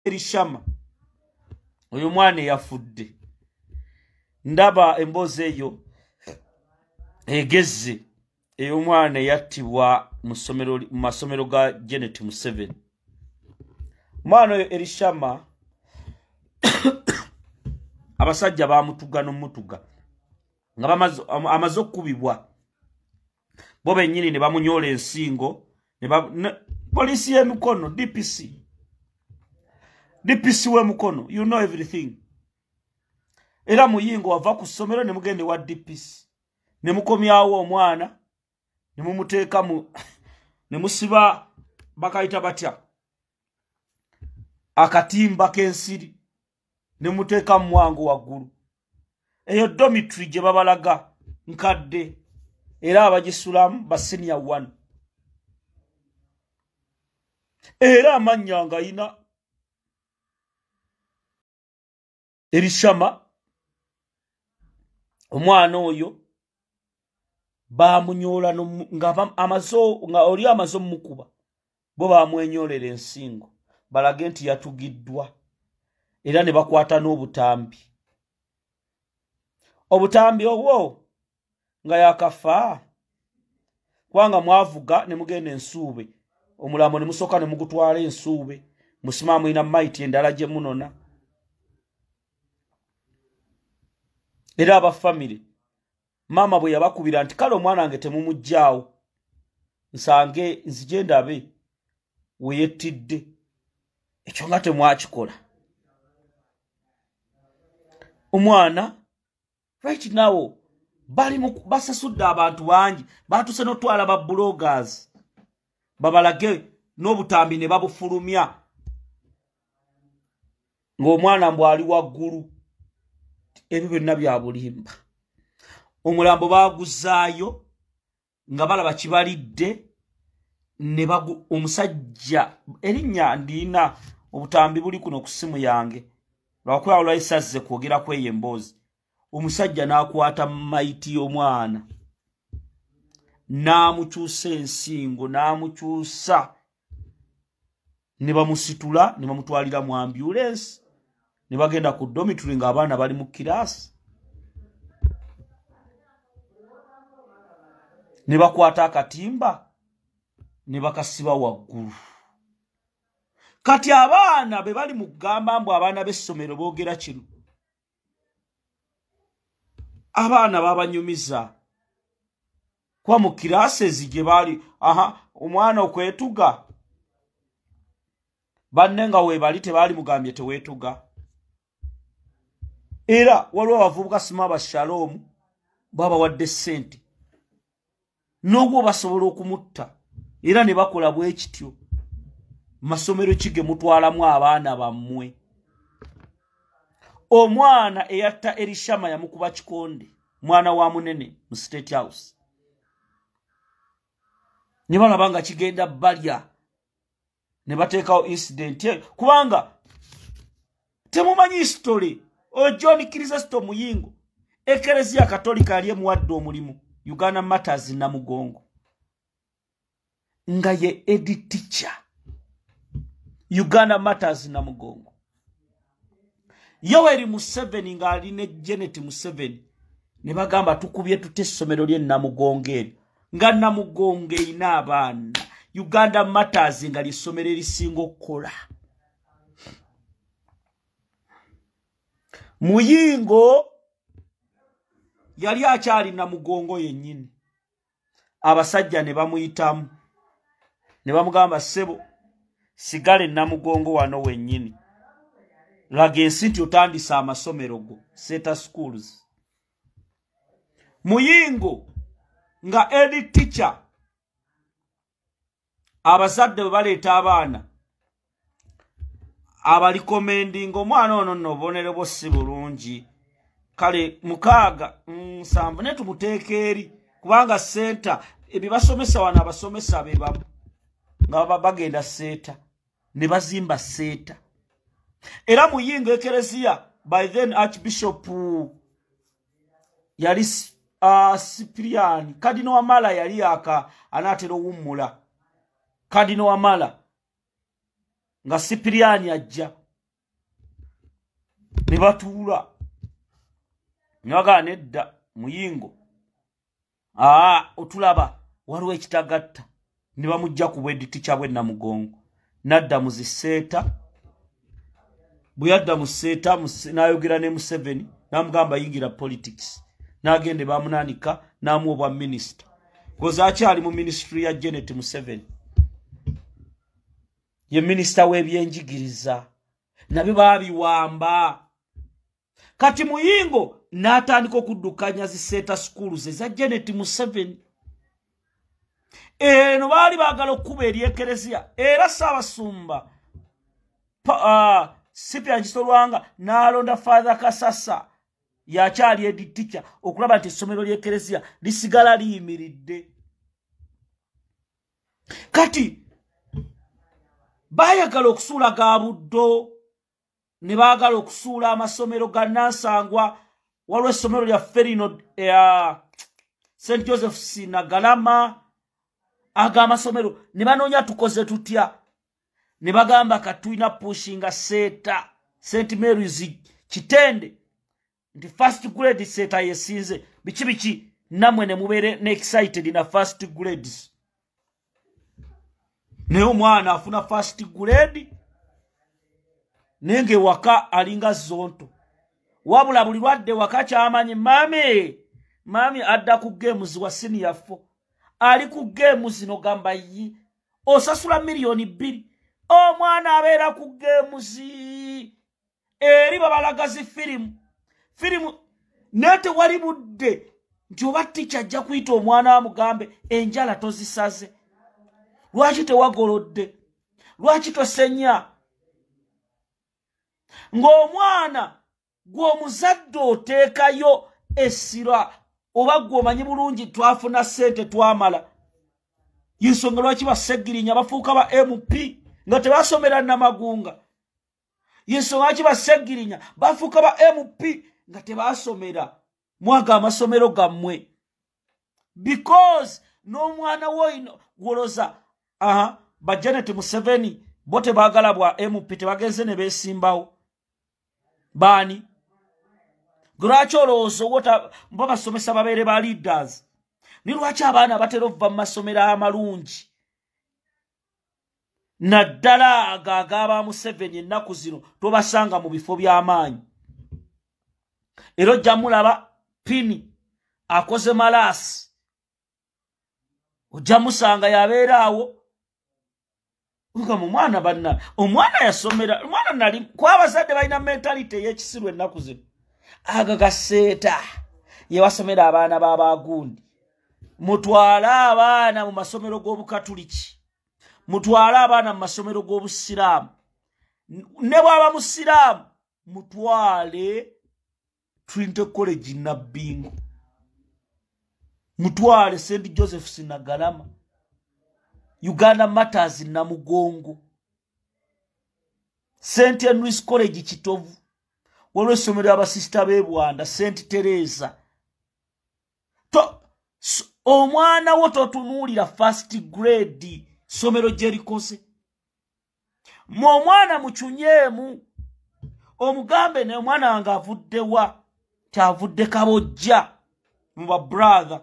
Elishama oyo mwana eyafudde, ndaba emboozi eyo egezze ey'omwana eyattibwa mu masomero ga Janet Museveni. Omwana oyo Elishama abasajja bamutuga n'omutuga nga amaze okukubibwa bo bennyini ne bamunyoola ensingo ne poliisi y'emikono DPC w'emikono, you know everything. Era Muyingo wava ku ssomero ne mugende wa DPC ne mukomyawo omwana ne mumuteeka mu ne musiba bakayita batya akatimba k'ensiri ne muteeka mu mwango waggulu. Eyo dormitory gye babalaga nkadde era abagisulamu ba senior 1. Era amannya ng'ayina Elishama omwana oyo bamunyoola nga oli amaze omukuba bo bamwenyoolera ensingo balage nti yatugiddwa era ne bakwata n'obutambi. Obutambi obwo nga yakafa kubanga mwavuga ne mugenda ensuube omulambo ne musooka ne mugutwala ensuube musima mulina maiti endala gye munona. Era aba family maama bwe yabakubira nti kale omwana wange temumuggyaawo nsange nzije ndabe we yettidde, ekyo nga temwakikola. Omwana right now bali basasudde abantu bangi batuuse n'otwala ba bloggers babalage n'obutambi ne babufulumya ng'omwana mbw ali waggulu. Ebyo byonna bya bulimba. Omulambo baaguzaayo nga balaba kibalidde ne omusajja erinnya ndiina obutambi buli kuno ku ssimu yange lwakuba olwayisazze kwogera kweyo emboozi. Omusajja n'akwata maiti y'omwana n'amukyusa ensingo n'amukyusa ne bamusitula ne bamutwalira mu ambulance ne bagenda ku dormitory ng'abaana bali mu kiraasi ne bakwata akatimba ne bakasiba waggulu. Kati abaana be bali mu kugamba mbu abaana b'essomero boogera kino, abaana babanyumiza kuba mu kiraasi gye baali aha omwana okwetuga banne nga weebali tebaali mugambye teweetuga. Era waliwo abavubuka sima abashaloomu babawadde ssente n'obwo basobola okumutta era ne bakola bwe kityo. Masomero ki ge mutwalamu abaana bammwe? Omwana eyatta Elishama yamukuba kikonde, mwana wa munene mu State House. Ne balaba nga kigenda balya ne bateekawo incident eyo kubanga temumanyi history. Oyo John Kristo Muyingo Ekereziya Katolika yali emuwadde omulimu Uganda Matters Namugongo nga ye ed teacher Uganda Matters Namugongo. Yoweri Museveni ng'ali ne Janet Museveni ne bagamba tukubye tute essomero ly'e Namugongo eryo nga Namugongo erina abaana. Uganda Matters nga ly'essomero erisinga okukola. Muyingo yali akyali Namugongo yennyini. Abasajja ne bamuyitamu ne bamugamba ssebo sigale Namugongo wano wennyini, laga ensi nti otandise amasomero go Seta Schools. Muyingo nga ed teacher abazadde bwe baleeta abaana abalikomendinga omwana ono nno obubonero bwo si bulungi, kale 6 7 ne tumuteeka eri kubanga senta ebibasomesa wano abasomesa be bamu nga bagenda seta ne bazimba seta. Era Muyingo Ekereziya by then Archbishop yali Cyprian Kadino Wamala yali aka anaatera owummula. Kadino Wamala nga Cyprian ajja Ne batuula. Ne bagamba nedda Muyingo. Otulaba waliwo ekitagatta. Ne bamujja ku bwediti bwe Namugongo. Nadda mu ziseeta. Bwe yadda mu seeta n'ayogera ne Museveni n'amugamba yingira politics. N'agende bamunaanika n'amuwa obwa minisita. Koza akyali mu ministry ya Janet Museveni. Ye minisita w'ebyenjigiriza. Nabyo baabiwamba. Kati Muyingo n'atandika okuddukanya ziseeta schools eza Janet Museveni. Eno baali baagala okkuba eri Ekereziya. Era Ssaabasumba Cyprian Kizito Lwanga n'alonda Father Kasasa yakyali head teacher okulaba nti essomero ly'Ekereziya lisigala liyimiridde. Kati baayagala okusuula ga Buddo, ne baagala okusuula amasomero ga Nansangwa. Waliwo essomero lyaffe lino St Joseph Nagalama, aga amasomero ne banoonya tukoze tutya. Ne bagamba katulina pushinga seeta St Mary's Kitende nti first grade seeta yesinze biki biki, nammwe ne mubeere ne excited na first grades. Naye omwana afuna first grade naye ng'ewaka alinga zonto. Wabula buli lwadde waka kyamanyi mami mami adda ku games wa senior 4 ali ku games nogamba yi osasula 2 million omwana abeera ku games eri babalaga zi firimu naye tewali budde nti oba teacher ajja kuyita omwana amugambe enjala tozisaze, lwaki tewagolodde, lwaki tosenya. Ng'omwana gw'omuzadde oteekayo essira oba gw'omanyi bulungi twafuna ssente twamala. Y'ensonga lwaki Bassegirinya bafuuka ba MP nga tebasomera Namagunga. Y'ensonga lwaki Bassegirinya bafuuka ba MP nga tebasomera mwaga amasomero gammwe. Because n'omwana wo gw'olooza ba Janet Museveni bo tebaagala bwa MP, tebagenze ne beesimbawo. Baani? Lwaki olowooza bo basomesa babeere ba leaders? Ni lwaki abaana batera okuva mu masomero amalungi naddala ago ag'aba Museveni ennaku zino tobasanga mu bifo by'amaanyi? Era ojja mulaba Pini akoze malaasi, ojja musanga yabeera awo. Omwana banna omwana yasomera omwana nali kwa abazadde balina mentality ey'ekisiru ennaku zino. Aga gaseeta ye basomera abaana b'abagundi. Mutwale abaana mu masomero g'Obukatuliki, mutwale abaana mu masomero g'Obusiraamu, ne bw'aba musiraamu mutwale Trinity College Nabbingo, mutwale St Joseph Nagalama, Uganda Matters Namugongo, St Henry's College Kitovu, waliwo essomero abasisita b'e Bwanda St Teresa. Omwana wo totunuulira first grade ssomero gye likoze. Mu omwana mukyunyeemu omugambe ne omwana wange avudde wa, kyavudde Kabojja mu ba brother.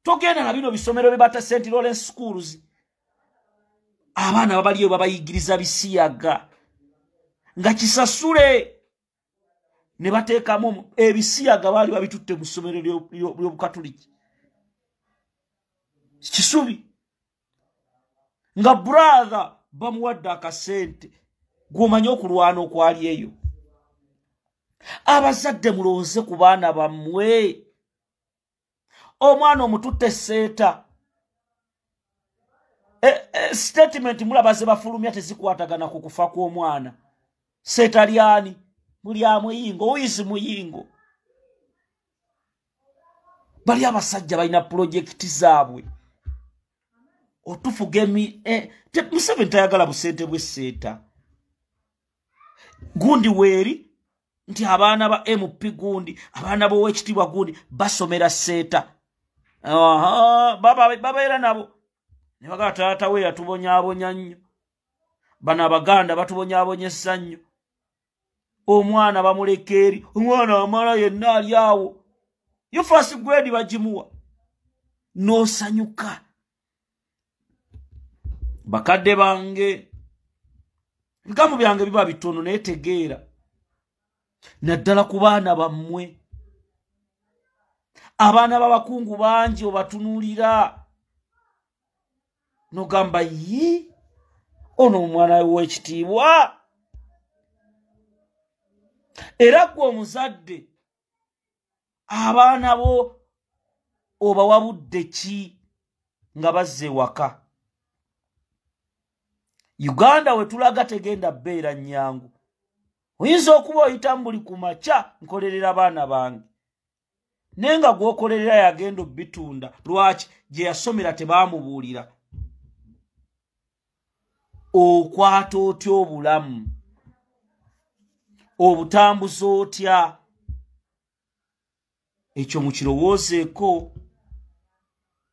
Togenda na bino bisomero bibata St Lawrence Schools. Abaana babaliyo babayigiriza bisiyaga nga kisasule ne bateekamu ebisiyaga baali babitutte mu ssomero ly'Obukatuliki Kisubi, nga brother bamuwadde akasente gw'omanyi okulwana okwali eyo. Abazadde mulowooze ku baana bammwe. Omwana omututte seeta, statement mulaba ze bafulumya tezikwatagana ku kufa kw'omwana. Seeta lyani? Mulya Muyingo, oyizi Muyingo. Bali abasajja balina pulojekiti zaabwe. Otufuga Museveni tayagala busente bw'esseeta. Gundi weeri nti abaana ba MP gundi, abaana b'owekitiibwa gundi basomera seeta. Babeera nabo. Ne bagamba taata we yatubonyaabonya nnyo. Bano Abaganda batubonyaabonyesa nnyo. Omwana bamuleka eri, omwana amala yenna ali awo, yo first grade bagimuwa, n'osanyuka. Bakadde bange, ebigambo byange biba bitono, naye tegeera, naddala ku baana bammwe. Abaana b'abakungu bangi obatunuulira nogamba, yi ono omwana w'ekitiibwa. Era ggwe omuzadde, abaana bo obawabudde ki nga bazze ewaka? Uganda we tulaga tegenda bbeera nnyangu. Oyinza okuba oyitamu buli ku makya, nkolerera baana bange, naye nga gw'okolerera yagenda obbitunda. Lwaki? Gye yasomera tebaamubuulira. Okwata otya obulamu? Obutambuza otya? Ekyo mukirowoozeeko.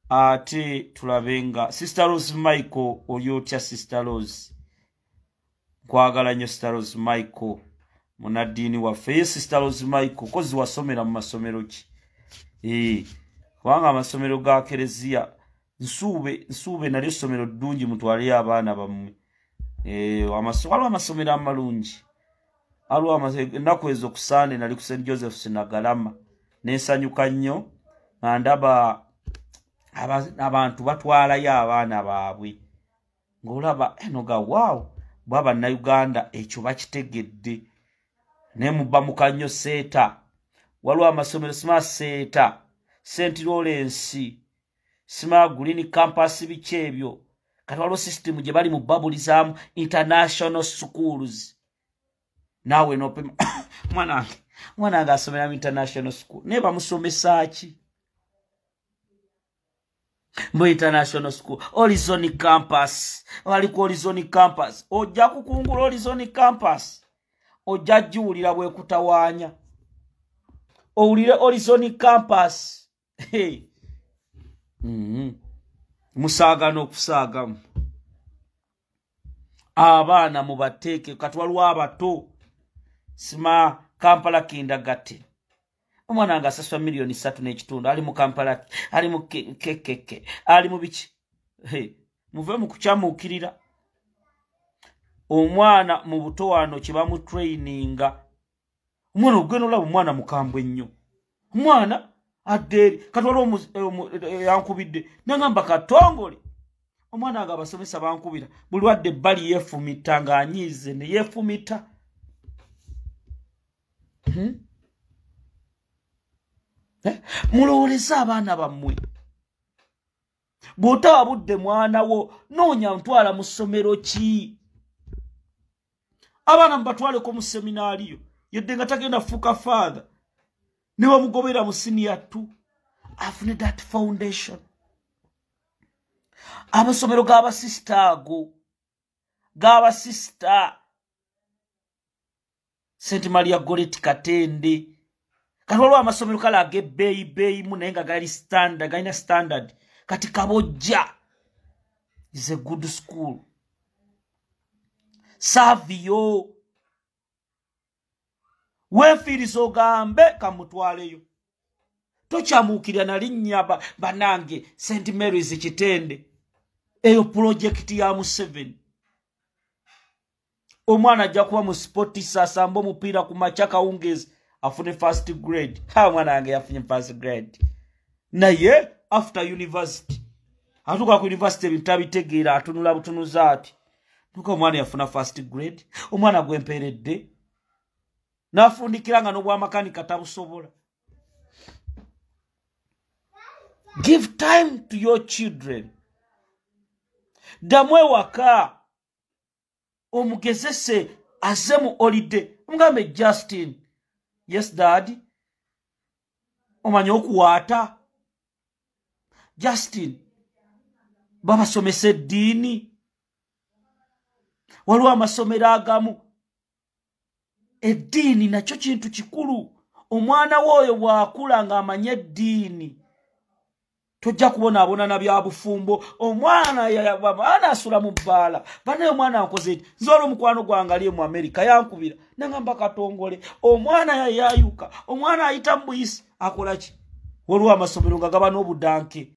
Ate tulabe nga Sister Rose Michael, oli otya Sister Rose? Nkwagala nnyo Sister Rose Michael, munaddiini waffe. Ye Sister Rose Michael, kozi wasomera mu masomero ki? Kubanga amasomero ga kereziya, Nsuube nalyo essomero ddungi, mutwaleyo abaana bammwe. Waliwo amasomero amalungi. Waliwo ennaku ezo ku Sande nali ku St Josephs Nagalama, nensanyuka nnyo nga ndaba abantu batwalayo abaana baabwe, ng'olaba enoga waawo bwa Bannayuganda ekyo bakitegedde. Naye mubamuka nnyo Seeta, waliwo amasomero sima Seeta, St Lawrence, sima Green Campus, biki ebyo. Kati waliwo system gye bali mu babulizaamu international schools. Naawe nopima mwana wange asomera mu international school, naye bamusomesa ki mu international school? Horizon Campus, wali ku Horizon Campus, ojja kukungula Horizon Campus, ojja giwulira bwekutawaanya, owulire Horizon Campus. Hey. Musaaga n'okusaagamu abaana mubateeke. Kati waliwo abato sima Kampala Kindergarten, omwana nga asasula 3.5 miliyoni, ali mu Kampala, ali mu kekeke, ali mu biki. Muve mu kukyamuukirira omwana mu buto. Wano kye bamutraininga omwana, ogenda olaba omwana mukambwe nnyo, omwana adda eri. Kati waliwo yankubidde nagamba, Katongole, omwana nga abasomesa bankubira buli wadde ebbali, yeefumita ng'anyiize ne yeefumita. Mulowooleze abaana bammwe. Bw'otaba budde mwana wo, noonya ntwala mu ssomero ki? Abaana mubatwaleko mu seminaariyo, yadde nga tagenda fuuka father, ne bamugobera mu senior 2, afune that foundation. Amasomero g'abasisita, ago g'abasisita, St Maria Goretti Katende. Kati waliwo amasomero kale ag'ebbeeyi bbeeyimu, naye nga gali standard, galina standard. Kati Kabojja is a good school, Savio, weefiiriza ogambe kamutwaleyo, tokyamuukirira nalinnya. Banange, St Marys Kitende, eyo pulojekiti ya Museveni. Omwana ajja kuba mu sports, asamba omupiira ku makya, kawungeezi afune first grade. Ha, mwana wange yafunye first grade, naye after university, atuuka ku university ebintu tabitegeera, atunula butunuza ati nuka omwana yafuna first grade, omwana gwempeeredde n'afundikira nga n'obwamakanika tabusobola. Give time to your children. Ddamu ewaka omugezese, azze mu holiday, omugambe, "Justin." "Yes, dad." "Omanyi okuwaata?" "Justin, babasomesa eddiini?" Waliwo amasomero agamu eddiini nakyo kintu kikulu. Omwana we oyo bw'akula ng'amanye eddiini. Tojja kubonaabona na bya bufumbo. Omwana asula mu bbaala, banaye omwana nkoze eti. Nze olwo omukwano gwange ali mu Amerika yankubira nagamba, "Katongole, omwana yayayuka, omwana ayita mu buyisi, akola ki?" Waliwo amasomero nga gaba n'obudanke.